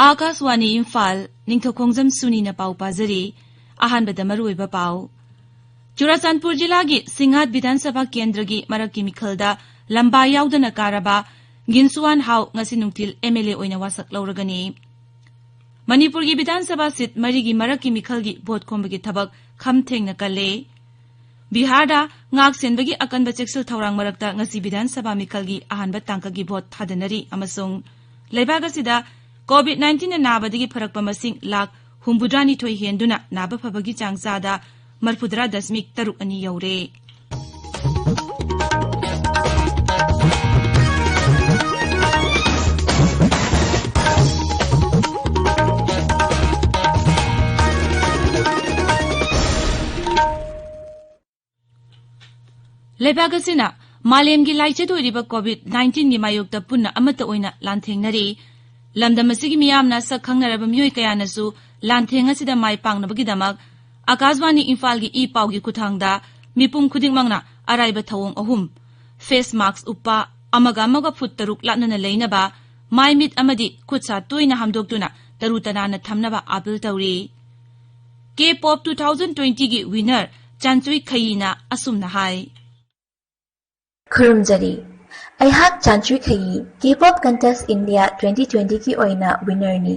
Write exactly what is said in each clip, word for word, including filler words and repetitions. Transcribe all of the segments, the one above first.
ꯑꯥꯀꯥꯁꯋꯥꯅꯤ ꯏꯝꯐꯥꯜ, ꯅꯤꯡꯊꯧꯈꯣꯡꯖꯝ ꯁꯨꯅꯤꯅ ꯄꯥꯎ ꯄꯥꯖꯔꯤ꯫ ꯑꯍꯥꯟꯕꯗ ꯃꯔꯨꯑꯣꯏꯕ ꯄꯥꯎ꯫ ꯆꯨꯔꯥꯆꯥꯟꯄꯨꯔ ꯖꯤꯂꯥꯒꯤ ꯁꯤꯡꯍꯥꯠ ꯕꯤꯙꯥꯟ ꯁꯚꯥ ꯀꯦꯟꯗ꯭ꯔꯒꯤ ꯃꯔꯛꯀꯤ ꯃꯤꯈꯜꯗ ꯂꯝꯕꯥ ꯌꯥꯎꯗꯅ ꯀꯥꯔꯕ ꯒꯤꯟꯁꯨꯋꯥꯟ ꯍꯥꯎ ꯉꯁꯤ ꯅꯨꯡꯊꯤꯜ ꯑꯦꯝ ꯑꯦꯜ ꯑꯦ ꯑꯣꯏꯅ ꯋꯥꯁꯛ ꯂꯧꯔꯒꯅꯤ꯫ ꯃꯅꯤꯄꯨꯔꯒꯤ ꯕꯤꯙꯥꯟ ꯁꯚꯥ ꯁꯤꯠ ꯃꯔꯤꯒꯤ ꯃꯔꯛꯀꯤ ꯃꯤꯈꯜꯒꯤ ꯚꯣꯠ ꯈꯣꯝꯕꯒꯤ ꯊꯕꯛ ꯈꯝ ꯊꯦꯡꯅ ꯀꯜꯂꯦ꯫ ꯕꯤꯍꯥꯔꯗ ꯉꯥꯛ ꯁꯦꯟꯕꯒꯤ ꯑꯀꯟꯕ ꯆꯦꯛꯁꯤꯜ ꯊꯧꯔꯥꯡ ꯃꯔꯛꯇ ꯉꯁꯤ ꯕꯤꯙꯥꯟ ꯁꯚꯥ ꯃꯤꯈꯜꯒꯤ ꯑꯍꯥꯟꯕ ꯇꯥꯡꯀꯛꯀꯤ ꯚꯣꯠ ꯊꯥꯗꯅꯔꯤ ꯑꯃꯁꯨꯡ ꯂꯩꯕꯥꯛ ꯑꯁꯤꯗ COVID nineteen ꯅꯥꯕꯗꯒꯤ ꯐꯔꯛꯄ ꯃꯁꯤꯡ ꯂꯥꯈ ꯍꯨꯝꯐꯨꯇꯔꯥꯅꯤꯊꯣꯏ ꯍꯦꯟꯗꯨꯅ ꯅꯥꯕ ꯐꯕꯒꯤ ꯆꯥꯡ ꯆꯥꯗ ꯃꯔꯤꯐꯨꯇꯔꯥ ꯗꯁꯃꯤꯛ ꯇꯔꯨꯛ ꯑꯅꯤ ꯌꯧꯔꯦ꯫ ꯂꯩꯕꯥꯛ ꯑꯁꯤꯅ ꯃꯥꯂꯦꯝꯒꯤ ꯂꯥꯏꯆꯠ ꯑꯣꯏꯔꯤꯕ COVID nineteen ꯒꯤ ꯃꯥꯌꯣꯛꯇ ꯄꯨꯟꯅ ꯑꯃꯠꯇ ꯑꯣꯏꯅ ꯂꯥꯟꯊꯦꯡꯅꯔꯤ꯫ ꯂꯝꯗꯝ ꯑꯁꯤꯒꯤ ꯃꯤꯌꯥꯝꯅ ꯁꯛ ꯈꯪꯅꯔꯕ ꯃꯤꯑꯣꯏ ꯀꯌꯥꯅꯁꯨ ꯂꯥꯟꯊꯦꯡ ꯑꯁꯤꯗ ꯃꯥꯏ ꯄꯥꯛꯅꯕꯒꯤꯗꯃꯛ ꯑꯀꯥꯁꯕꯥꯅꯤ ꯏꯝꯐꯥꯜꯒꯤ ꯏ ꯄꯥꯎꯒꯤ ꯈꯨꯠꯊꯥꯡꯗ ꯃꯤꯄꯨꯝ ꯈꯨꯗꯤꯡꯃꯛꯅ ꯑꯔꯥꯏꯕ ꯊꯧꯑꯣꯡ ꯑꯍꯨꯝ, face mask ꯎꯞꯄ, ꯑꯃꯒ ꯑꯃꯒ ꯐꯨꯠ ꯇꯔꯨꯛ ꯂꯥꯞꯅꯅ ꯂꯩꯅꯕ, ꯃꯥꯏ ꯃꯤꯠ ꯑꯃꯗꯤ ꯈꯨꯠ ꯁꯥ ꯇꯣꯏꯅ ꯍꯥꯝꯗꯣꯛꯇꯨꯅ ꯇꯔꯨ ꯇꯅꯥꯟꯅ ꯊꯝꯅꯕ ꯑꯥꯄꯤꯜ ꯇꯧꯔꯤ꯫ K-pop two thousand twenty ꯒꯤ winner ꯆꯥꯟꯆꯨꯏ ꯈꯌꯤꯅ ꯑꯁꯨꯝꯅ ꯍꯥꯏ꯫ ꯈꯨꯔꯨꯝꯖꯔꯤ꯫ ꯑꯩꯍꯥꯛ ꯆꯥꯟꯆꯨꯏ ꯈꯌꯤ, K-pop Contest India twenty twenty ꯒꯤ ꯑꯣꯏꯅ winner ꯅꯤ꯫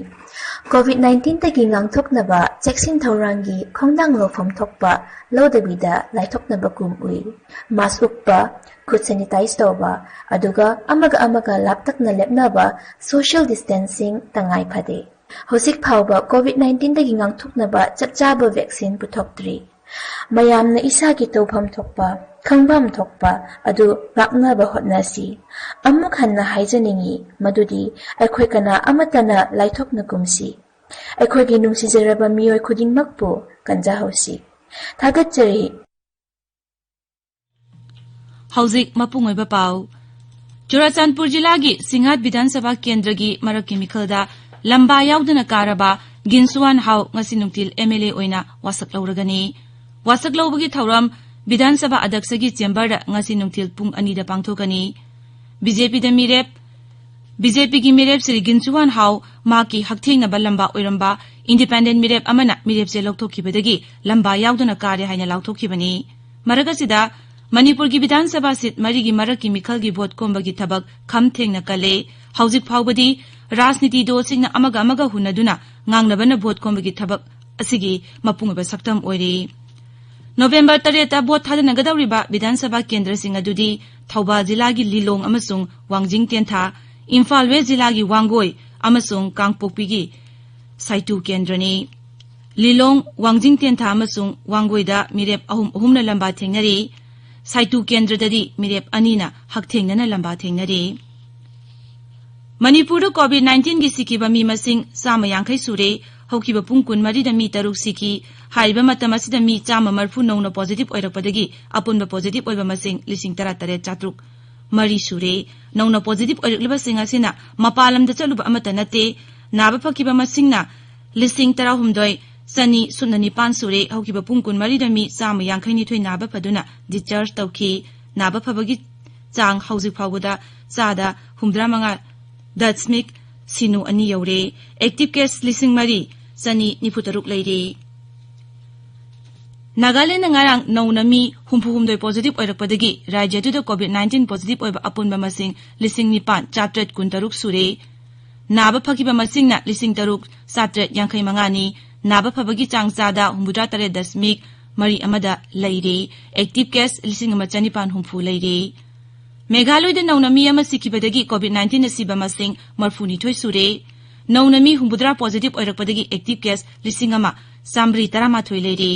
COVID nineteen ꯗꯒꯤ ꯉꯥꯛꯊꯣꯛꯅꯕ ꯆꯦꯛꯁꯤꯟ ꯊꯧꯔꯥꯡꯒꯤ ꯈꯣꯡꯊꯥꯡ ꯂꯧꯐꯝ ꯊꯣꯛꯄ ꯂꯧꯗꯕꯤꯗ ꯂꯥꯏꯊꯣꯛꯅꯕ ꯀꯨꯝ ꯎꯏ꯫ Mask ꯎꯞꯄ, ꯈꯨꯠ sanitize ꯇꯧꯕ, ꯑꯗꯨꯒ ꯑꯃꯒ ꯑꯃꯒ ꯂꯥꯞꯇꯛꯅ ꯂꯦꯞꯅꯕ, social distancing, ꯇꯉꯥꯏ ꯐꯗꯦ꯫ ꯍꯧꯖꯤꯛ ꯐꯥꯎꯕ COVID nineteen ꯗꯒꯤ ꯉꯥꯛꯊꯣꯛꯅꯕ ꯆꯞ ꯆꯥꯕ vaccine ꯄꯨꯊꯣꯛꯇ꯭ꯔꯤ꯫ ꯃꯌꯥꯝꯅ ꯏꯁꯥꯒꯤ ꯇꯧꯐꯝ ꯊꯣꯛꯄ, ꯈꯪꯐꯝ ꯊꯣꯛꯄ ꯑꯗꯨ ꯉꯥꯛꯅꯕ ꯍꯣꯠꯅꯁꯤ꯫ ꯑꯃꯨꯛ ꯍꯟꯅ ꯍꯥꯏꯖꯅꯤꯡꯏ ꯃꯗꯨꯗꯤ ꯑꯩꯈꯣꯏ ꯀꯅꯥ ꯑꯃꯠꯇꯅ ꯂꯥꯏꯊꯣꯛꯅꯒꯨꯝꯁꯤ꯫ ꯑꯩꯈꯣꯏꯒꯤ ꯅꯨꯡꯁꯤꯖꯔꯕ ꯃꯤꯑꯣꯏ ꯈꯨꯗꯤꯡꯃꯛꯄꯨ ꯀꯟꯖꯍꯧꯁꯤ꯫ ꯊꯥꯒꯠꯆꯔꯤ꯫ ꯍꯧꯖꯤꯛ ꯃꯄꯨꯡ ꯑꯣꯏꯕ ꯄꯥꯎ꯫ ꯆꯨꯔꯥꯆꯥꯟꯄꯨꯔ ꯖꯤꯂꯥꯒꯤ ꯁꯤꯡꯍꯥꯠ ꯕꯤꯙꯥꯟ ꯁꯚꯥ ꯀꯦꯟꯗ꯭ꯔꯒꯤ ꯃꯔꯛꯀꯤ ꯃꯤꯈꯜꯗ ꯂꯝꯕꯥ ꯌꯥꯎꯗꯅ ꯀꯥꯔꯕ ꯒꯤꯟꯁꯨꯋꯥꯟ ꯍꯥꯎ ꯉꯁꯤ ꯅꯨꯡꯊꯤꯜ ꯑꯦꯝ ꯑꯦꯜ ꯑꯦ ꯑꯣꯏꯅ ꯋꯥꯁꯛ ꯂꯧꯔꯒꯅꯤ꯫ ꯋꯥꯁꯛ ꯂꯧꯕꯒꯤ ꯊꯧꯔꯝ ꯕꯤꯙꯥꯟ ꯁꯚꯥ ꯑꯗꯛꯁꯒꯤ ꯆꯦꯝꯕꯔꯗ ꯉꯁꯤ ꯅꯨꯡꯊꯤꯜ ꯄꯨꯡ ꯑꯅꯤꯗ ꯄꯥꯡꯊꯣꯛꯀꯅꯤ꯫ ꯕꯤ ꯖꯦ ꯄꯤꯗ ꯃꯤꯔꯦꯞ, ꯕꯤ ꯖꯦ ꯄꯤꯒꯤ ꯃꯤꯔꯦꯞ ꯁ꯭ꯔꯤ ꯒꯤꯟꯁꯨꯋꯥꯟ ꯍꯥꯎ ꯃꯍꯥꯛꯀꯤ ꯍꯛꯊꯦꯡꯅꯕ ꯂꯝꯕꯥ ꯑꯣꯏꯔꯝꯕ ꯏꯟꯗꯤꯄꯦꯟꯗꯦꯟ ꯃꯤꯔꯦꯞ ꯑꯃꯅ ꯃꯤꯔꯦꯞꯆꯦ ꯂꯧꯊꯣꯛꯈꯤꯕꯗꯒꯤ ꯂꯝꯕꯥ ꯌꯥꯎꯗꯅ ꯀꯥꯔꯦ ꯍꯥꯏꯅ ꯂꯥꯎꯊꯣꯛꯈꯤꯕꯅꯤ꯫ ꯃꯔꯛ ꯑꯁꯤꯗ ꯃꯅꯤꯄꯨꯔꯒꯤ ꯕꯤꯙꯥꯟ ꯁꯚꯥ ꯁꯤꯠ ꯃꯔꯤꯒꯤ ꯃꯔꯛꯀꯤ ꯃꯤꯈꯜꯒꯤ ꯚꯣꯠ ꯈꯣꯝꯕꯒꯤ ꯊꯕꯛ ꯈꯝ ꯊꯦꯡꯅ ꯀꯜꯂꯦ꯫ ꯍꯧꯖꯤꯛ ꯐꯥꯎꯕꯗꯤ ꯔꯥꯖꯅꯤꯇꯤ ꯗꯣꯜꯁꯤꯡꯅ ꯑꯃꯒ ꯑꯃꯒ ꯍꯨꯟꯅꯗꯨꯅ ꯉꯥꯡꯅꯕꯅ ꯚꯣꯠ ꯈꯣꯝꯕꯒꯤ ꯊꯕꯛ ꯑꯁꯤꯒꯤ ꯃꯄꯨꯡ ꯑꯣꯏꯕ ꯁꯛꯇꯝ ꯑꯣꯏꯔꯤ꯫ ꯅꯣꯕꯦꯝꯕꯔ ꯇꯔꯦꯠꯇ ꯚꯣꯠ ꯊꯥꯗꯅꯒꯗꯧꯔꯤꯕ ꯕꯤꯙꯥꯟ ꯁꯚꯥ ꯀꯦꯟꯗ꯭ꯔꯁꯤꯡ ꯑꯗꯨꯗꯤ ꯊꯧꯕꯥꯜ ꯖꯤꯂꯥꯒꯤ ꯂꯤꯂꯣꯡ ꯑꯃꯁꯨꯡ ꯋꯥꯡꯖꯤꯡ ꯇꯦꯟꯊꯥ, ꯏꯝꯐꯥꯜ ꯋꯦꯁ ꯖꯤꯂꯥꯒꯤ ꯋꯥꯡꯒꯣꯏ ꯑꯃꯁꯨꯡ ꯀꯥꯡꯄꯣꯛꯄꯤꯒꯤ ꯁꯥꯏꯇꯨ ꯀꯦꯟꯗ꯭ꯔꯅꯤ꯫ ꯂꯤꯂꯣꯡ, ꯋꯥꯡꯖꯤꯡ ꯇꯦꯟꯊꯥ ꯑꯃꯁꯨꯡ ꯋꯥꯡꯒꯣꯏꯗ ꯃꯤꯔꯦꯞ ꯑꯍꯨꯝ ꯑꯍꯨꯝꯅ ꯂꯝꯕꯥ ꯊꯦꯡꯅꯔꯤ꯫ ꯁꯥꯏꯇꯨ ꯀꯦꯟꯗ꯭ꯔꯗꯗꯤ ꯃꯤꯔꯦꯞ ꯑꯅꯤꯅ ꯍꯛꯊꯦꯡꯅꯅ ꯂꯝꯕꯥ ꯊꯦꯡꯅꯔꯤ꯫ ꯃꯅꯤꯄꯨꯔꯗ ꯀꯣꯚꯤꯗ ꯅꯥꯏꯟꯇꯤꯟꯒꯤ ꯁꯤꯈꯤꯕ ꯃꯤ ꯃꯁꯤꯡ ꯆꯥꯝꯃ ꯌꯥꯡꯈꯩ ꯁꯨꯔꯦ꯫ ꯍꯧꯈꯤꯕ ꯄꯨꯡ ꯀꯨꯟꯃꯔꯤꯗ ꯃꯤ ꯇꯔꯨꯛ ꯁꯤꯈꯤ꯫ ꯍꯥꯏꯔꯤꯕ ꯃꯇꯝ ꯑꯁꯤꯗ ꯃꯤ ꯆꯥꯝꯃ ꯃꯔꯤꯐꯨ ꯅꯧꯅ ꯄꯣꯖꯤꯇꯤꯚ ꯑꯣꯏꯔꯛꯄꯗꯒꯤ ꯑꯄꯨꯟꯕ ꯄꯣꯖꯤꯇꯤꯚ ꯑꯣꯏꯕ ꯃꯁꯤꯡ ꯂꯤꯁꯤꯡ ꯇꯔꯥ ꯇꯔꯦꯠ ꯆꯥꯇ꯭ꯔꯨꯛ ꯃꯔꯤ ꯁꯨꯔꯦ꯫ ꯅꯧꯅ ꯄꯣꯖꯤꯇꯤꯚ ꯑꯣꯏꯔꯛꯂꯤꯕꯁꯤꯡ ꯑꯁꯤꯅ ꯃꯄꯥꯟ ꯂꯝꯗ ꯆꯠꯂꯨꯕ ꯑꯃꯠꯇ ꯅꯠꯇꯦ꯫ ꯅꯥꯕ ꯐꯈꯤꯕ ꯃꯁꯤꯡꯅ ꯂꯤꯁꯤꯡ ꯇꯔꯥꯍꯨꯝꯗꯣꯏ ꯆꯅꯤ ꯁꯨꯞꯅ ꯅꯤꯄꯥꯟ ꯁꯨꯔꯦ꯫ ꯍꯧꯈꯤꯕ ꯄꯨꯡ ꯀꯨꯟꯃꯔꯤꯗ ꯃꯤ ꯆꯥꯝꯃ ꯌꯥꯡꯈꯩ ꯅꯤꯊꯣꯏ ꯅꯥꯕ ꯐꯗꯨꯅ ꯗꯤꯁꯆꯥꯔꯖ ꯇꯧꯈꯤ꯫ ꯅꯥꯕ ꯐꯕꯒꯤ ꯆꯥꯡ ꯍꯧꯖꯤꯛ ꯐꯥꯎꯕꯗ ꯆꯥꯗ ꯍꯨꯝꯐꯨꯇꯔꯥ ꯃꯉꯥ ꯗꯁꯃꯤꯛ ꯁꯤꯅꯣ ꯑꯅꯤ ꯌꯧꯔꯦ꯫ ꯑꯦꯛꯇꯤꯚ ꯀꯦꯁ ꯂꯤꯁꯤꯡ ꯃꯔꯤ ꯆꯅꯤ ꯅꯤꯐꯨ ꯇꯔꯨꯛ ꯂꯩꯔꯦ꯫ ꯅꯥꯒꯥꯂꯦꯟꯗ ꯉꯔꯥꯡ ꯅꯧꯅ ꯃꯤ ꯍꯨꯝꯐꯨ ꯍꯨꯝꯗꯣꯏ ꯄꯣꯖꯤꯇꯤꯚ ꯑꯣꯏꯔꯛꯄꯗꯒꯤ ꯔꯥꯖ꯭ꯌ ꯑꯗꯨꯗ ꯀꯣꯚꯤꯗ ꯅꯥꯏꯟꯇꯤꯟ ꯄꯣꯖꯤꯇꯤꯚ ꯑꯣꯏꯕ ꯑꯄꯨꯟꯕ ꯃꯁꯤꯡ ꯂꯤꯁꯤꯡ ꯅꯤꯄꯥꯟ ꯆꯥꯇ꯭ꯔꯦꯠ ꯀꯨꯟ ꯇꯔꯨꯛ ꯁꯨꯔꯦ꯫ ꯅꯥꯕ ꯐꯈꯤꯕ ꯃꯁꯤꯡꯅ ꯂꯤꯁꯤꯡ ꯇꯔꯨꯛ ꯆꯥꯇ꯭ꯔꯦꯠ ꯌꯥꯡꯈꯩ ꯃꯉꯥꯅꯤ꯫ ꯅꯥꯕ ꯐꯕꯒꯤ ꯆꯥꯡ ꯆꯥꯗ ꯍꯨꯝꯐꯨꯇꯔꯥ ꯇꯔꯦꯠ ꯗꯁꯃꯤꯛ ꯃꯔꯤ ꯑꯃꯗ ꯂꯩꯔꯦ꯫ ꯑꯦꯛꯇꯤꯚ ꯀꯦꯁ ꯂꯤꯁꯤꯡ ꯑꯃ ꯆꯅꯤꯄꯥꯟ ꯍꯨꯝꯐꯨ ꯂꯩꯔꯦ꯫ ꯃꯦꯘꯥꯂꯣꯏꯗ ꯅꯧꯅ ꯃꯤ ꯑꯃ ꯁꯤꯈꯤꯕꯗꯒꯤ ꯀꯣꯚꯤꯗ ꯅꯥꯏꯟꯇꯤꯟꯗ ꯁꯤꯕ ꯃꯁꯤꯡ ꯃꯔꯤꯐꯨꯅꯤꯊꯣꯏ ꯁꯨꯔꯦ꯫ ꯅꯧꯅ ꯃꯤ ꯍꯨꯝꯐꯨꯇꯔꯥ ꯄꯣꯖꯤꯇꯤꯚ ꯑꯣꯏꯔꯛꯄꯗꯒꯤ ꯑꯦꯛꯇꯤꯚ ꯀꯦꯁ ꯂꯤꯁꯤꯡ ꯑꯃ ꯆꯥꯃꯔꯤ ꯇꯔꯥꯃꯥꯊꯣꯏ ꯂꯩꯔꯦ꯫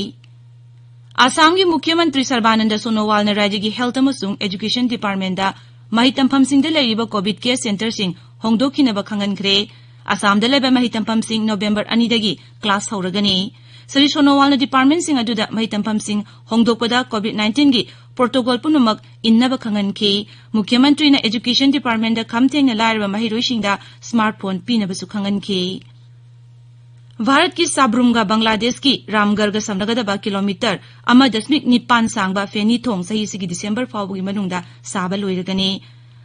ꯑꯁꯥꯝꯒꯤ ꯃꯨꯈ꯭ꯌ ꯃꯟꯇ꯭ꯔꯤ ꯁꯔꯕꯥꯅꯟꯗ ꯁꯣꯅꯣꯋꯥꯜꯅ ꯔꯥꯖ꯭ꯌꯒꯤ ꯍꯦꯜꯊ ꯑꯃꯁꯨꯡ ꯑꯦꯖꯨꯀꯦꯁꯟ ꯗꯤꯄꯥꯔꯠꯃꯦꯟꯗ ꯃꯍꯩ ꯇꯝꯐꯝꯁꯤꯡꯗ ꯂꯩꯔꯤꯕ ꯀꯣꯚꯤꯗ ꯀꯦꯌꯔ ꯁꯦꯟꯇꯔꯁꯤꯡ ꯍꯣꯡꯗꯣꯛꯈꯤꯅꯕ ꯈꯪꯍꯟꯈ꯭ꯔꯦ꯫ ꯑꯁꯥꯝꯗ ꯂꯩꯕ ꯃꯍꯩ ꯇꯝꯐꯝꯁꯤꯡ ꯅꯣꯕꯦꯝꯕꯔ ꯑꯅꯤꯗꯒꯤ ꯀ꯭ꯂꯥꯁ ꯍꯧꯔꯒꯅꯤ꯫ ꯁ꯭ꯔꯤ ꯁꯣꯅꯣꯋꯥꯜꯅ ꯗꯤꯄꯥꯔꯠꯃꯦꯟꯁꯤꯡ ꯑꯗꯨꯗ ꯃꯍꯩ ꯇꯝꯐꯝꯁꯤꯡ ꯍꯣꯡꯗꯣꯛꯄꯗ ꯀꯣꯚꯤꯗ ꯅꯥꯏꯟꯇꯤꯟꯒꯤ ꯄ꯭ꯔꯣꯇꯣꯀꯣꯜ ꯄꯨꯝꯅꯃꯛ ꯏꯟꯅꯕ ꯈꯪꯍꯟꯈꯤ꯫ ꯃꯨꯈ꯭ꯌ ꯃꯟꯇ꯭ꯔꯤꯅ ꯑꯦꯖꯨꯀꯦꯁꯟ ꯗꯤꯄꯥꯔꯠꯃꯦꯟꯗ ꯈꯝ ꯊꯦꯡꯅ ꯂꯥꯏꯔꯕ ꯃꯍꯩꯔꯣꯏꯁꯤꯡꯗ ꯁ꯭ꯃꯥꯔꯠ ꯐꯣꯟ ꯄꯤꯅꯕꯁꯨ ꯈꯪꯍꯟꯈꯤ꯫ ꯚꯥꯔꯠꯀꯤ ꯁꯥꯕ꯭ꯔꯨꯝꯒ ꯕꯪꯒ꯭ꯂꯥꯗꯦꯁꯀꯤ ꯔꯥꯝꯒꯔꯒ ꯁꯝꯅꯒꯗꯕ ꯀꯤꯂꯣꯃꯤꯇꯔ ꯑꯃ ꯗꯁꯃꯤꯛ ꯅꯤꯄꯥꯟ ꯁꯥꯡꯕ ꯐꯦꯅꯤ ꯊꯣꯡ ꯆꯍꯤꯁꯤꯒꯤ ꯗꯤꯁꯦꯝꯕꯔ ꯐꯥꯎꯕꯒꯤ ꯃꯅꯨꯡꯗ ꯁꯥꯕ ꯂꯣꯏꯔꯒꯅꯤ꯫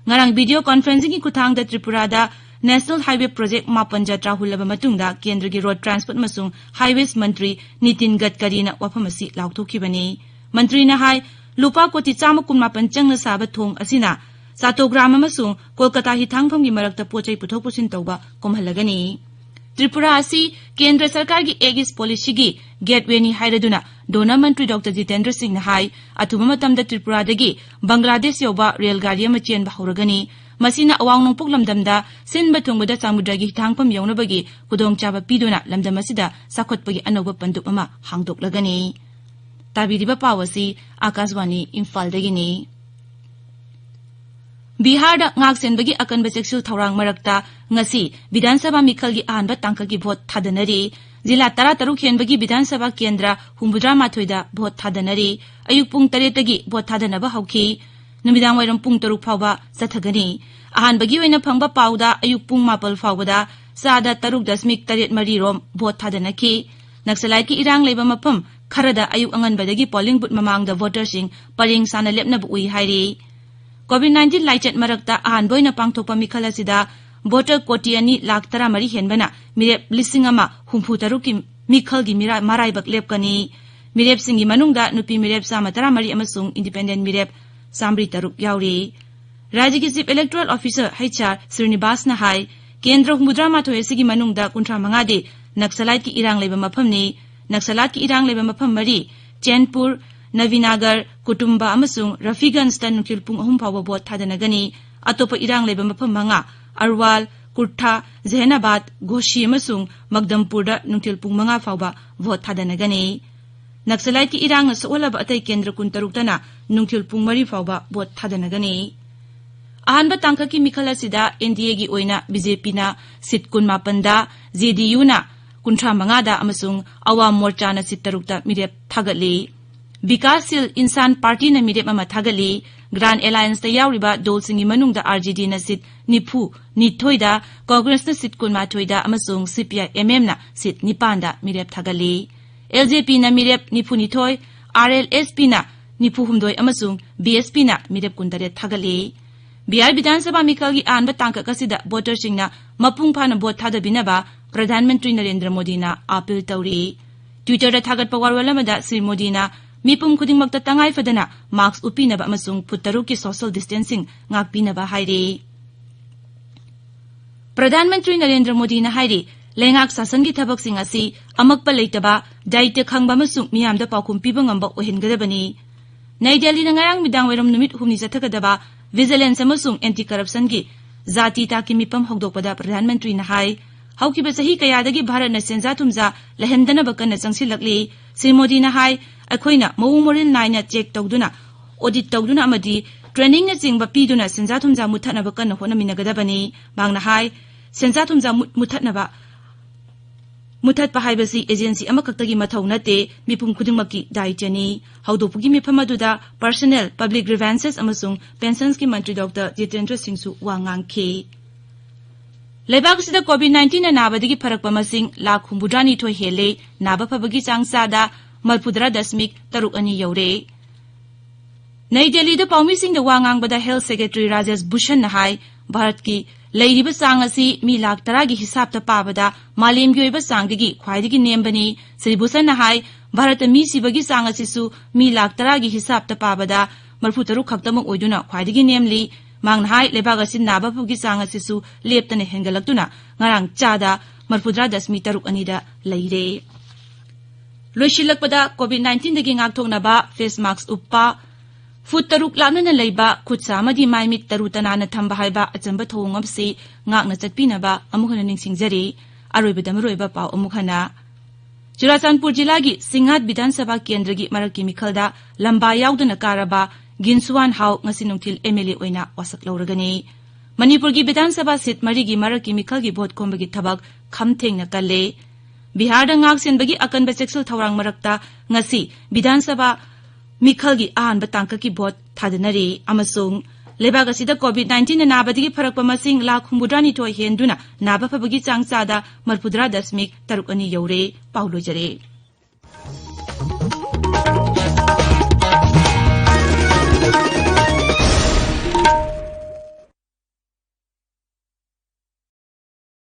ꯉꯔꯥꯡ ꯚꯤꯗꯤꯑꯣ ꯀꯣꯟꯐꯔꯦꯟꯁꯤꯡꯒꯤ ꯈꯨꯠꯊꯥꯡꯗ ꯇ꯭ꯔꯤꯄꯨꯔꯥꯗ National Highway Project ꯃꯥꯄꯟ ꯖꯇ꯭ꯔꯥ ꯍꯨꯜꯂꯕ ꯃꯇꯨꯡꯗ ꯀꯦꯟꯗ꯭ꯔꯒꯤ Road Transport ꯑꯃꯁꯨꯡ Highways ꯃꯟꯇ꯭ꯔꯤ ꯅꯤꯇꯤꯟ ꯒꯗꯀꯔꯤꯅ ꯋꯥꯐꯝ ꯑꯁꯤ ꯂꯥꯎꯊꯣꯛꯈꯤꯕꯅꯤ꯫ ꯃꯟꯇ꯭ꯔꯤꯅ ꯍꯥꯏ, ꯂꯨꯄꯥ ꯀꯣꯇꯤ ꯆꯥꯝꯃ ꯀꯨꯟꯃꯥꯄꯟ ꯆꯪꯅ ꯁꯥꯕ ꯊꯣꯡ ꯑꯁꯤꯅ ꯆꯥꯇꯣꯒ꯭ꯔꯥꯝ ꯑꯃꯁꯨꯡ ꯀꯣꯜꯀꯇꯥ ꯍꯤꯊꯥꯡꯐꯝꯒꯤ ꯃꯔꯛꯇ ꯄꯣꯠ ꯆꯩ ꯄꯨꯊꯣꯛ ꯄꯨꯁꯤꯟ ꯇꯧꯕ ꯀꯣꯝꯍꯜꯂꯒꯅꯤ꯫ ꯇ꯭ꯔꯤꯄꯨꯔꯥ ꯑꯁꯤ ꯀꯦꯟꯗ꯭ꯔ ꯁꯔꯀꯥꯔꯒꯤ Act East Policyꯒꯤ gatewayꯅꯤ ꯍꯥꯏꯔꯗꯨꯅ ꯙꯣꯅ ꯃꯟꯇ꯭ꯔꯤ ꯗꯣꯛꯇꯔ ꯖꯤꯇꯦꯟꯗ꯭ꯔ ꯁꯤꯡꯅ ꯍꯥꯏ, ꯑꯊꯨꯕ ꯃꯇꯝꯗ ꯇ꯭ꯔꯤꯄꯨꯔꯥꯗꯒꯤ ꯕꯪꯒ꯭ꯂꯥꯗꯦꯁ ꯌꯧꯕ ꯔꯦꯜ ꯒꯥꯔꯤ ꯑꯃ ꯆꯦꯟꯕ ꯍꯧꯔꯒꯅꯤ꯫ ꯃꯁꯤꯅ ꯑꯋꯥꯡ ꯅꯣꯡꯄꯣꯛ ꯂꯝꯗꯝꯗ ꯁꯤꯟꯕ ꯊꯨꯡꯕꯗ ꯁꯃꯨꯗ꯭ꯔꯒꯤ ꯍꯤꯊꯥꯡꯐꯝ ꯌꯧꯅꯕꯒꯤ ꯈꯨꯗꯣꯡꯆꯥꯕ ꯄꯤꯗꯨꯅ ꯂꯝꯗꯝ ꯑꯁꯤꯗ ꯆꯥꯎꯈꯠꯄꯒꯤ ꯑꯅꯧꯕ ꯄꯟꯗꯨꯞ ꯑꯃ ꯍꯥꯡꯗꯣꯛꯂꯒꯅꯤ꯫ ꯇꯥꯕꯤꯔꯤꯕ ꯄꯥꯎ ꯑꯁꯤ ꯑꯥꯀꯥꯁꯕꯥꯅꯤ ꯏꯝꯐꯥꯜꯗꯒꯤꯅꯤ꯫ ꯕꯤꯍꯥꯔꯗ ꯉꯥꯛ ꯁꯦꯟꯕꯒꯤ ꯑꯀꯟꯕ ꯆꯦꯛꯁꯤꯜ ꯊꯧꯔꯥꯡ ꯃꯔꯛꯇ ꯉꯁꯤ ꯕꯤꯙꯥꯟ ꯁꯚꯥ ꯃꯤꯈꯜꯒꯤ ꯑꯍꯥꯟꯕ ꯇꯥꯡꯀꯛꯀꯤ ꯚꯣꯠ ꯊꯥꯗꯅꯔꯤ꯫ ꯖꯤꯂꯥ ꯇꯔꯥꯇꯔꯨꯛ ꯍꯦꯟꯕꯒꯤ ꯕꯤꯙꯥꯟ ꯁꯚꯥ ꯀꯦꯟꯗ꯭ꯔ ꯍꯨꯝꯐꯨꯇꯔꯥ ꯃꯥꯊꯣꯏꯗ ꯚꯣꯠ ꯊꯥꯗꯅꯔꯤ꯫ ꯑꯌꯨꯛ ꯄꯨꯡ ꯇꯔꯦꯠꯇꯒꯤ ꯚꯣꯠ ꯊꯥꯗꯅꯕ ꯍꯧꯈꯤ꯫ ꯅꯨꯃꯤꯗꯥꯡ ꯋꯥꯏꯔꯝ ꯄꯨꯡ ꯇꯔꯨꯛ ꯐꯥꯎꯕ ꯆꯠꯊꯒꯅꯤ꯫ ꯑꯍꯥꯟꯕꯒꯤ ꯑꯣꯏꯅ ꯐꯪꯕ ꯄꯥꯎꯗ ꯑꯌꯨꯛ ꯄꯨꯡ ꯃꯥꯄꯜ ꯐꯥꯎꯕꯗ ꯆꯥꯗ ꯇꯔꯨꯛ ꯗꯁꯃꯤꯛ ꯇꯔꯦꯠ ꯃꯔꯤ ꯔꯣꯝ ꯚꯣꯠ ꯊꯥꯗꯅꯈꯤ꯫ ꯅꯛꯁꯂꯥꯏꯠꯀꯤ ꯏꯔꯥꯡ ꯂꯩꯕ ꯃꯐꯝ ꯈꯔꯗ ꯑꯌꯨꯛ ꯑꯉꯟꯕꯗꯒꯤ polling booth ꯃꯃꯥꯡꯗ voterꯁꯤꯡ ꯄꯔꯦꯡ ꯁꯥꯅ ꯂꯦꯞꯅꯕ ꯎꯏ ꯍꯥꯏꯔꯤ꯫ COVID nineteen ꯂꯥꯏꯆꯠ ꯃꯔꯛꯇ ꯑꯍꯥꯟꯕ ꯑꯣꯏꯅ ꯄꯥꯡꯊꯣꯛꯄ ꯃꯤꯈꯜ ꯑꯁꯤꯗ voter ꯀꯣꯇꯤ ꯑꯅꯤ ꯂꯥꯈ ꯇꯔꯥꯃꯔꯤ ꯍꯦꯟꯕꯅ ꯃꯤꯔꯦꯞ ꯂꯤꯁꯤꯡ ꯑꯃ ꯍꯨꯝꯐꯨ ꯇꯔꯨꯛꯀꯤ ꯃꯤꯈꯜꯒꯤ ꯃꯤꯔꯥ-, ꯃꯔꯥꯏꯕꯛ ꯂꯦꯞꯀꯅꯤ꯫ ꯃꯤꯔꯦꯞꯁꯤꯡꯒꯤ ꯃꯅꯨꯡꯗ ꯅꯨꯄꯤ ꯃꯤꯔꯦꯞ ꯆꯥꯝꯃ ꯇꯔꯥꯃꯔꯤ ꯑꯃꯁꯨꯡ independent ꯃꯤꯔꯦꯞ ꯆꯥꯝꯃꯔꯤ ꯇꯔꯨꯛ ꯌꯥꯎꯔꯤ꯫ ꯔꯥꯖ꯭ꯌꯒꯤ Chief Electoral Officer H R ꯁ꯭ꯔꯤꯅꯤꯕꯥꯁꯅ ꯍꯥꯏ, ꯀꯦꯟꯗ꯭ꯔ ꯍꯨꯝꯐꯨꯇꯔꯥ ꯃꯥꯊꯣꯏ ꯑꯁꯤꯒꯤ ꯃꯅꯨꯡꯗ ꯀꯨꯟꯊ꯭ꯔꯥ ꯃꯉꯥꯗꯤ ꯅꯛꯁꯂꯥꯏꯠꯀꯤ ꯏꯔꯥꯡ ꯂꯩꯕ ꯃꯐꯝꯅꯤ꯫ ꯅꯛꯁꯂꯥꯏꯠꯀꯤ ꯏꯔꯥꯡ ꯂꯩꯕ ꯃꯐꯝ ꯃꯔꯤ, ꯆꯦꯟꯄꯨꯔ, ꯅꯕꯤꯅꯥꯒꯔ, ꯀꯨꯇꯨꯝꯕ ꯑꯃꯁꯨꯡ ꯔꯐꯤꯒꯟꯖꯇ ꯅꯨꯡꯊꯤꯜ ꯄꯨꯡ ꯑꯍꯨꯝ ꯐꯥꯎꯕ ꯚꯣꯠ ꯊꯥꯗꯅꯒꯅꯤ꯫ ꯑꯇꯣꯞꯄ ꯏꯔꯥꯡ ꯂꯩꯕ ꯃꯐꯝ ꯃꯉꯥ, ꯑꯔꯋꯥꯜ, ꯀꯨꯔꯊꯥ, ꯖꯦꯍꯅꯥꯕꯥꯗ, ꯘꯣꯁꯤ ꯑꯃꯁꯨꯡ ꯃꯛꯗꯝꯄꯨꯔꯗ ꯅꯨꯡꯊꯤꯜ ꯄꯨꯡ ꯃꯉꯥ ꯐꯥꯎꯕ ꯚꯣꯠ ꯊꯥꯗꯅꯒꯅꯤ꯫ ꯅꯛꯁꯂꯥꯏꯠꯀꯤ ꯏꯔꯥꯡꯅ ꯁꯣꯛꯍꯜꯂꯕ ꯑꯇꯩ ꯀꯦꯟꯗ꯭ꯔ ꯀꯨꯟꯇꯔꯨꯛꯇꯅ ꯅꯨꯡꯊꯤꯜ ꯄꯨꯡ ꯃꯔꯤ ꯐꯥꯎꯕ ꯚꯣꯠ ꯊꯥꯗꯅꯒꯅꯤ꯫ ꯑꯍꯥꯟꯕ ꯇꯥꯡꯀꯛꯀꯤ ꯃꯤꯈꯜ ꯑꯁꯤꯗ N D Aꯒꯤ ꯑꯣꯏꯅ B J Pꯅ seat ꯀꯨꯟꯃꯥꯄꯟꯗ, J D Uꯅ ꯀꯨꯟꯊ꯭ꯔꯥ ꯃꯉꯥꯗ ꯑꯃꯁꯨꯡ ꯑꯋꯥꯝ ꯃꯣꯔꯆꯥꯅ seat ꯇꯔꯨꯛꯇ ꯃꯤꯔꯦꯞ ꯊꯥꯒꯠꯂꯤ꯫ ꯕꯤꯀꯥꯁꯁꯤꯜ ꯏꯟꯁꯥꯟ ꯄꯥꯔꯇꯤꯅ ꯃꯤꯔꯦꯞ ꯑꯃ ꯊꯥꯒꯠꯂꯤ꯫ Grand Allianceꯇ ꯌꯥꯎꯔꯤꯕ ꯗꯣꯜꯁꯤꯡꯒꯤ ꯃꯅꯨꯡꯗ R J Dꯅ seat ꯅꯤꯐꯨ ꯅꯤꯊꯣꯏꯗ, ꯀꯣꯡꯒ꯭ꯔꯦꯁꯅ seat ꯀꯨꯟꯃꯥꯊꯣꯏꯗ ꯑꯃꯁꯨꯡ C P I M Mꯅ seat ꯅꯤꯄꯥꯟꯗ ꯃꯤꯔꯦꯞ ꯊꯥꯒꯠꯂꯤ꯫ L J Pꯅ ꯃꯤꯔꯦꯞ ꯅꯤꯐꯨꯅꯤꯊꯣꯏ, R L S Pꯅ ꯅꯤꯐꯨꯍꯨꯝꯗꯣꯏ ꯑꯃꯁꯨꯡ B S Pꯅ ꯃꯤꯔꯦꯞ ꯀꯨꯟꯇꯔꯦꯠ ꯊꯥꯒꯠꯂꯤ꯫ ꯕꯤꯍꯥꯔ ꯕꯤꯙꯥꯟ ꯁꯚꯥ ꯃꯤꯈꯜꯒꯤ ꯑꯍꯥꯟꯕ ꯇꯥꯡꯀꯛ ꯑꯁꯤꯗ ꯚꯣꯇꯔꯁꯤꯡꯅ ꯃꯄꯨꯡ ꯐꯥꯅ ꯚꯣꯠ ꯊꯥꯗꯕꯤꯅꯕ ꯄ꯭ꯔꯙꯥꯟ ꯃꯟꯇ꯭ꯔꯤ ꯅꯔꯦꯟꯗ꯭ꯔ ꯃꯣꯗꯤꯅ ꯑꯥꯄꯤꯜ ꯇꯧꯔꯤ꯫ ꯇ꯭ꯋꯤꯇꯔꯗ ꯊꯥꯒꯠꯄ ꯋꯥꯔꯣꯜ ꯑꯃꯗ ꯁ꯭ꯔꯤ ꯃꯣꯗꯤꯅ ꯃꯤꯄꯨꯝ ꯈꯨꯗꯤꯡꯃꯛꯇ ꯇꯉꯥꯏ ꯐꯗꯅ ꯃꯥꯛꯁ ꯎꯞꯄꯤꯅꯕ ꯑꯃꯁꯨꯡ ꯐꯨꯠ ꯇꯔꯨꯛꯀꯤ ꯁꯣꯁꯤꯌꯦꯜ ꯗꯤꯁꯇꯦꯟꯁꯤꯡ ꯉꯥꯛꯄꯤꯅꯕ ꯍꯥꯏꯔꯤ꯫ ꯄ꯭ꯔꯙꯥꯟ ꯃꯟꯇ꯭ꯔꯤ ꯅꯔꯦꯟꯗ꯭ꯔ ꯃꯣꯗꯤꯅ ꯍꯥꯏꯔꯤ, ꯂꯩꯉꯥꯛ ꯁꯥꯁꯟꯒꯤ ꯊꯕꯛꯁꯤꯡ ꯑꯁꯤ ꯑꯃꯛꯄ ꯂꯩꯇꯕ, ꯗꯥꯌꯤꯠꯇ ꯈꯪꯕ ꯑꯃꯁꯨꯡ ꯃꯤꯌꯥꯝꯗ ꯄꯥꯎꯈꯨꯝ ꯄꯤꯕ ꯉꯝꯕ ꯑꯣꯏꯍꯟꯒꯗꯕꯅꯤ꯫ ꯅꯩ ꯗꯦꯜꯂꯤꯗ ꯉꯔꯥꯡ ꯃꯤꯗꯥꯡ ꯋꯥꯏꯔꯝ ꯅꯨꯃꯤꯠ ꯍꯨꯝꯅꯤ ꯆꯠꯊꯒꯗꯕ ꯚꯤꯖꯤꯂꯦꯟꯁ ꯑꯃꯁꯨꯡ ꯑꯦꯟꯇꯤ ꯀꯔꯞꯁꯟꯒꯤ ꯖꯥꯇꯤ ꯇꯥꯛꯀꯤ ꯃꯤꯐꯝ ꯍꯧꯗꯣꯛꯄꯗ ꯄ꯭ꯔꯙꯥꯟ ꯃꯟꯇ꯭ꯔꯤꯅ ꯍꯥꯏ, ꯍꯧꯈꯤꯕ ꯆꯍꯤ ꯀꯌꯥꯗꯒꯤ ꯚꯥꯔꯠꯅ ꯁꯦꯟꯖꯥ ꯊꯨꯝꯖꯥ ꯂꯩꯍꯟꯗꯅꯕ ꯀꯟꯅ ꯆꯪꯁꯤꯜꯂꯛꯂꯤ꯫ ꯁ꯭ꯔꯤ ꯃꯣꯗꯤꯅ ꯍꯥꯏ, ꯑꯩꯈꯣꯏꯅ ꯃꯑꯣꯡ ꯃꯔꯤꯜ ꯅꯥꯏꯅ ꯆꯦꯛ ꯇꯧꯗꯨꯅ, ꯑꯣꯗꯤꯠ ꯇꯧꯗꯨꯅ ꯑꯃꯗꯤ ꯇ꯭ꯔꯦꯅꯤꯡꯅꯆꯤꯡꯕ ꯄꯤꯗꯨꯅ ꯁꯦꯟꯖꯥ ꯊꯨꯝꯖꯥ ꯃꯨꯠꯊꯠꯅꯕ ꯀꯟꯅ ꯍꯣꯠꯅꯃꯤꯟꯅꯒꯗꯕꯅꯤ꯫ ꯃꯍꯥꯛꯅ ꯍꯥꯏ, ꯁꯦꯟꯖꯥ ꯊꯨꯝꯖꯥ ꯃꯨꯠ-, ꯃꯨꯠꯊꯠꯅꯕ ꯃꯨꯠꯊꯠꯄ ꯍꯥꯏꯕꯁꯤ ꯑꯦꯖꯦꯟꯁꯤ ꯑꯃꯈꯛꯇꯒꯤ ꯃꯊꯧ ꯅꯠꯇꯦ, ꯃꯤꯄꯨꯝ ꯈꯨꯗꯤꯡꯃꯛꯀꯤ ꯗꯥꯌꯤꯇ꯭ꯌꯅꯤ꯫ ꯍꯧꯗꯣꯛꯄꯒꯤ ꯃꯤꯐꯝ ꯑꯗꯨꯗ ꯄꯔꯁꯅꯦꯜ, ꯄꯕ꯭ꯂꯤꯛ ꯒ꯭ꯔꯤꯚꯦꯟꯁꯦꯁ ꯑꯃꯁꯨꯡ ꯄꯦꯟꯁꯟꯁꯀꯤ ꯃꯟꯇ꯭ꯔꯤ ꯗꯣꯛꯇꯔ ꯖꯤꯇꯦꯟꯗ꯭ꯔ ꯁꯤꯡꯁꯨ ꯋꯥ ꯉꯥꯡꯈꯤ꯫ ꯂꯩꯕꯥꯛ ꯑꯁꯤꯗ ꯀꯣꯚꯤꯗ ꯅꯥꯏꯟꯇꯤꯟꯅ ꯅꯥꯕꯗꯒꯤ ꯐꯔꯛꯄ ꯃꯁꯤꯡ ꯂꯥꯈ ꯍꯨꯝꯐꯨꯇꯔꯥꯅꯤꯊꯣꯏ ꯍꯦꯜꯂꯦ, ꯅꯥꯕ ꯐꯕꯒꯤ ꯆꯥꯡ ꯆꯥꯗ ꯃꯔꯤꯐꯨꯇꯔꯥ ꯗꯁꯃꯤꯛ ꯇꯔꯨꯛ ꯑꯅꯤ ꯌꯧꯔꯦ꯫ ꯅꯩ ꯗꯦꯜꯂꯤꯗ ꯄꯥꯎꯃꯤꯁꯤꯡꯗ ꯋꯥ ꯉꯥꯡꯕꯗ ꯍꯦꯜꯊ ꯁꯦꯀ꯭ꯔꯦꯇꯔꯤ ꯔꯥꯖꯦꯁ ꯚꯨꯁꯟꯅ ꯍꯥꯏ, ꯚꯥꯔꯠꯀꯤ ꯂꯩꯔꯤꯕ ꯆꯥꯡ ꯑꯁꯤ ꯃꯤ ꯂꯥꯈ ꯇꯔꯥꯒꯤ ꯍꯤꯁꯥꯕꯇ ꯄꯥꯕꯗ ꯃꯥꯂꯦꯝꯒꯤ ꯑꯣꯏꯕ ꯆꯥꯡꯗꯒꯤ ꯈ꯭ꯋꯥꯏꯗꯒꯤ ꯅꯦꯝꯕꯅꯤ꯫ ꯁ꯭ꯔꯤ ꯚꯨꯁꯟꯅ ꯍꯥꯏ, ꯚꯥꯔꯠꯇ ꯃꯤ ꯁꯤꯕꯒꯤ ꯆꯥꯡ ꯑꯁꯤꯁꯨ ꯃꯤ ꯂꯥꯈ ꯇꯔꯥꯒꯤ ꯍꯤꯁꯥꯕꯇ ꯄꯥꯕꯗ ꯃꯔꯤꯐꯨꯇꯔꯨꯛ ꯈꯛꯇꯃꯛ ꯑꯣꯏꯗꯨꯅ ꯈ꯭ꯋꯥꯏꯗꯒꯤ ꯅꯦꯝꯂꯤ꯫ ꯃꯍꯥꯛꯅ ꯍꯥꯏ, ꯂꯩꯕꯥꯛ ꯑꯁꯤ ꯅꯥꯕ ꯐꯕꯒꯤ ꯆꯥꯡ ꯑꯁꯤꯁꯨ ꯂꯦꯞꯇꯅ ꯍꯦꯟꯒꯠꯂꯛꯇꯨꯅ ꯉꯔꯥꯡ ꯆꯥꯗ ꯃꯔꯤꯐꯨꯇꯔꯥ ꯗꯁꯃꯤꯛ ꯇꯔꯨꯛ ꯑꯅꯤꯗ ꯂꯩꯔꯦ꯫ ꯂꯣꯏꯁꯤꯜꯂꯛꯄꯗ, ꯀꯣꯚꯤꯗ ꯅꯥꯏꯟꯇꯤꯟꯗꯒꯤ ꯉꯥꯛꯊꯣꯛꯅꯕ ꯐꯦꯁ ꯃꯥꯛꯁ ꯎꯞꯄ, ꯐꯨꯠ ꯇꯔꯨꯛ ꯂꯥꯞꯅꯅ ꯂꯩꯕ, ꯈꯨꯠ ꯁꯥ ꯑꯃꯗꯤ ꯃꯥꯏ ꯃꯤꯠ ꯇꯔꯨ ꯇꯅꯥꯟꯅ ꯊꯝꯕ ꯍꯥꯏꯕ ꯑꯆꯝꯕ ꯊꯧꯑꯣꯡ ꯑꯃꯁꯤ ꯉꯥꯛꯅ ꯆꯠꯄꯤꯅꯕ ꯑꯃꯨꯛ ꯍꯟꯅ ꯅꯤꯡꯁꯤꯡꯖꯔꯤ꯫ ꯑꯔꯣꯏꯕꯗ ꯃꯔꯨꯑꯣꯏꯕ ꯄꯥꯎ ꯑꯃꯨꯛ ꯍꯟꯅ꯫ ꯆꯨꯔꯥꯆꯥꯟꯄꯨꯔ ꯖꯤꯂꯥꯒꯤ ꯁꯤꯡꯍꯥꯠ ꯕꯤꯙꯥꯟ ꯁꯚꯥ ꯀꯦꯟꯗ꯭ꯔꯒꯤ ꯃꯔꯛꯀꯤ ꯃꯤꯈꯜꯗ ꯂꯝꯕꯥ ꯌꯥꯎꯗꯅ ꯀꯥꯔꯕ ꯒꯤꯟꯁꯨꯋꯥꯟ ꯍꯥꯎ ꯉꯁꯤ ꯅꯨꯡꯊꯤꯜ ꯑꯦꯝ ꯑꯦꯜ ꯑꯦ ꯑꯣꯏꯅ ꯋꯥꯁꯛ ꯂꯧꯔꯒꯅꯤ꯫ ꯃꯅꯤꯄꯨꯔꯒꯤ ꯕꯤꯙꯥꯟ ꯁꯚꯥ ꯁꯤꯠ ꯃꯔꯤꯒꯤ ꯃꯔꯛꯀꯤ ꯃꯤꯈꯜꯒꯤ ꯚꯣꯠ ꯈꯣꯝꯕꯒꯤ ꯊꯕꯛ ꯈꯝ ꯊꯦꯡꯅ ꯀꯜꯂꯦ꯫ ꯕꯤꯍꯥꯔꯗ ꯉꯥꯛ ꯁꯦꯟꯕꯒꯤ ꯑꯀꯟꯕ ꯆꯦꯛꯁꯤꯜ ꯊꯧꯔꯥꯡ ꯃꯔꯛꯇ ꯉꯁꯤ ꯕꯤꯙꯥꯟ ꯁꯚꯥ ꯃꯤꯈꯜꯒꯤ ꯑꯍꯥꯟꯕ ꯇꯥꯡꯀꯛꯀꯤ ꯚꯣꯠ ꯊꯥꯗꯅꯔꯤ ꯑꯃꯁꯨꯡ ꯂꯩꯕꯥꯛ ꯑꯁꯤꯗ ꯀꯣꯚꯤꯗ ꯅꯥꯏꯟꯇꯤꯟꯅ ꯅꯥꯕꯗꯒꯤ ꯐꯔꯛꯄ ꯃꯁꯤꯡ ꯂꯥꯈ ꯍꯨꯝꯐꯨꯇꯔꯥꯅꯤꯊꯣꯏ ꯍꯦꯟꯗꯨꯅ ꯅꯥꯕ ꯐꯕꯒꯤ ꯆꯥꯡ ꯆꯥꯗ ꯃꯔꯤꯐꯨꯇꯔꯥ ꯗꯁꯃꯤꯛ ꯇꯔꯨꯛ ꯑꯅꯤ ꯌꯧꯔꯦ꯫ ꯄꯥꯎ ꯂꯣꯏꯖꯔꯦ꯫